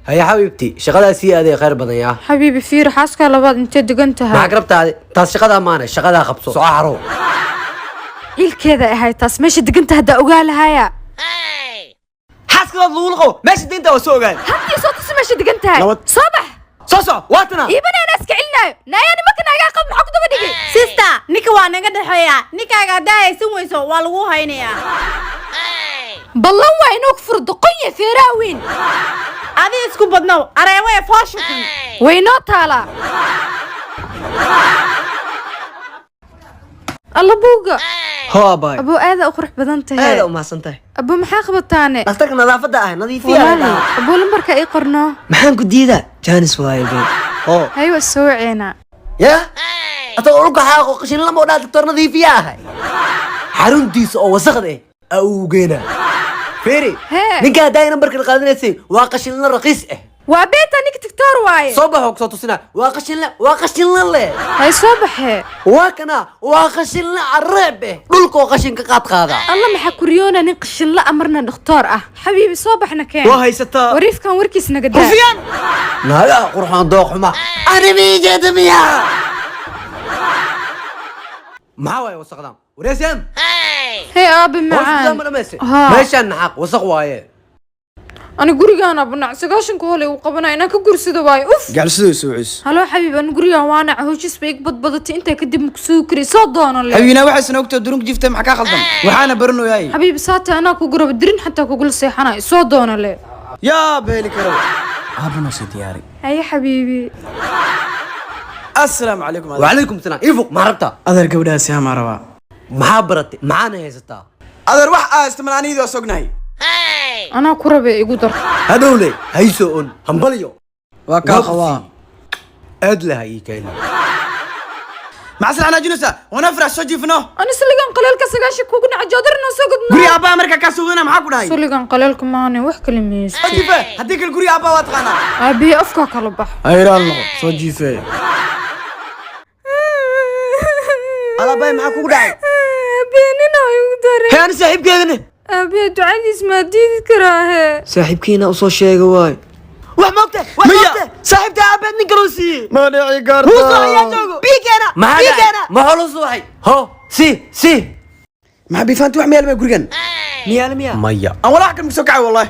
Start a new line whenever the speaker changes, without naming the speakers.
Haya xabiibti, shaqadaa sii aaday, khayr badan yaa.
Xabiibi, fiir, xaaskaa labaad intee degan tahay?
Maxaa garabtaade? Taas shaqadaa maane, shaqadaa qabso, soco xarow.
Ciilkeeda ahay taas, meesha deganta haddaa ogaa lahaya.
Xaaska labaad lagula qabo meesha deynta waa soo ogaay.
Haddii soo tusi meesha degan tahay.
Nabad.
Soo bax.
Soo soco, waatana.
Iibana anaa iska celinaayo. Naayaa, nimanka naagaa qab, maxaa ku daba dhigi?
Sister, ninka waa naga dhexeeya. Ninkaaga haddaa haysan weyso, waa lagu haynayaa.
Ballan waa inoo ku furo doqonya feeraha weyn.
Adi isku badnow, areebo ee foosha xun.
Waynoo taalaa alla buuga.
Ho abaay.
Abuu, aada u qurux badan tahay.
Aada u mahadsan tahay.
Abuu, maxaa qabataane?
Dhakhtarka nadaafadda ah, nadiifiya.
Walaahi abuu, lambarka ii qorno.
Maxaan ku diidaa? Jaanis waaye be, ho.
Hay, waa soo waceena.
Ya asagoo dhulka xaaqo, qashin lama odhaa, doctor nadiifiya ahay, xaruntiisa oo wasaqda ah aa ugu geynaa. Fiiri.
Hee.
Ninka haddaa nambarkan qaadanaysay waa qashinla raqiis ah.
Waa beeta, ninka tiktoor waaye.
Soo baxo, kusoo tusina. Waa qashinle, waa qashinle le.
Hay, soo baxee.
Waa kana, waa qashinle careeb eh, dhulkoo qashin ka qaad qaada.
Alla, maxaa kuriyoona nin qashinla ah marna dhakhtoor ah? Xabiibi, soo baxna, keen.
Waa haysataa.
Wariifkan warkiis naga daa.
Rufiyaan.
Naagaha qurxoon dooq xuma arrimiijeeda miya? Maxaa waaye wasaqdan? Wareesam.
Hey aabe.
Hoos
macaan.
ma dhamaystay?
Haa.
Meeshaan naxaaq, wasaq waaye.
Ani gurigaan abnac 90-ka holay uu qabanaya inaan ka gursado waayo, uf.
Gacalsidoo soo cus.
Haloo xabiib, ani gurigaan waanac, hooshis bay ig badbadatay. Intaa kadib makusoo kari, soo doono le.
Xabiibina, waxaysan ogtahay durunka jifta. Maxaa kaa khaldan? Waxaana baranoyaay.
Xabiib, saata anaa kugu raba, dirin xataa kugula seexanayo, soo doono le.
Yaa beeli karo, aabana soo diyaari.
Haye xabiibi.
Assalaamu calaykum, adeer.
Wacalaykum salaam, ifuq, maxaa rabtaa?
Adeer, gabdhahaasi hamaa rabaa.
Maxaa baratay? Maxaana haysataa?
Adeer, wax aa istamal aniyadii waa sognahay.
Anaa ku rabe, igu dar.
Hadhowle hayso on hambalyo.
Waa kaa qabaa.
Aad laha ii keeni.
Maxaa sila xanaajinaysaa? Wana farax, soo jiifno.
Ani saligan qaleelka 90 kugu naca, joodar noo soo gudno.
Guriga abbaa markaa kaa soo wadana, maxaa ku dhahay?
Saligan qaleelka maane, wax kale miyeysto.
Soo jiife, haddii kale guriga abbaa waa taqaanaa.
Aabihii afkaa kala bax.
Hayraal noqo, soo jiife.
Alaabay, maxaa kugu dhacay?
Aabihii nina igu daray.
Hee, ani saaxiibkeedane.
Aabihii ducadiis maa diidi karaahe?
Saaxiibkiina usoo sheega waay. Wax moogta, wax
Maya.
moogta, saaxiibta aabeed nin kaloo siiyey.
Ma dhici karto.
Wuu soo ayaa joogo, bii keena.
Maxaa
Bii
dhacay?
keena.
Maxaa loo suuxay? Ho, si si.
Maxaa biifaanti? Wax miyaalma gurigan?
Miyaala miya?
Maya.
Aan walaac kan kusoo kacay wallahi.